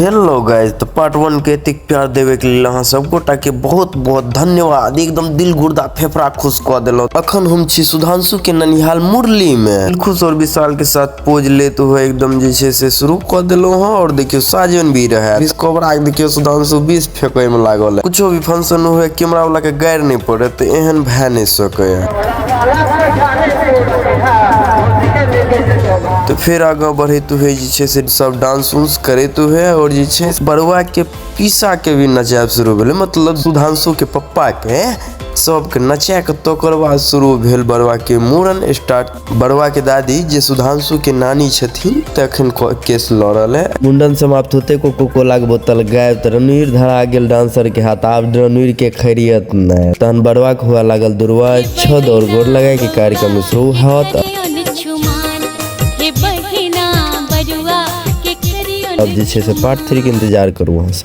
Hello guys, तो part 1 के एतेक प्यार देवे के लेल अहाँ सब गोटा के बहुत बहुत धन्यवाद। एकदम दिल गुर्दा फेफड़ा खुश कऽ देलहुँ। अखन हम छी सुधांशु के ननिहाल मुरली में। खुश और विशाल के साथ पोज लेत हुए एकदम जे छै से शुरू कऽ देलहुँ हँ। और देखियो साजन भी रहे, बीस कोबरा के देखियो सुधांशु 20 फेंके में लागल है। कुछो भी फंक्शन हुए कैमरा वाला के गारि नहीं पड़े तो एहन भए नहीं सके। तो फिर आगा बढ़ैत हुए जे छै से सब डांस उंस करैत हुए और जे छै बरुआ के पीसा के भी नचायब शुरू भेलै, मतलब सुधांशु के पप्पा के सबके नचा के तकर बाद शुरू भेल बरुआ के मूड़न स्टार्ट। बरुआ के दादी जे सुधांशु के नानी छथिन तखन केस लड़ल है। मुंडन समाप्त होते कोको कोला के बोतल गायब, त रणवीर धरा गेल डांसर के हाथ। आब रणवीर के खैरियत नहीं। तहन बरुआ के हुआ लागल दुर्वा छद और गोर लगाए के कार्यक्रम शुरू होत। अब जे छै से पार्ट 3 के इंतजार करू अहाँ सब।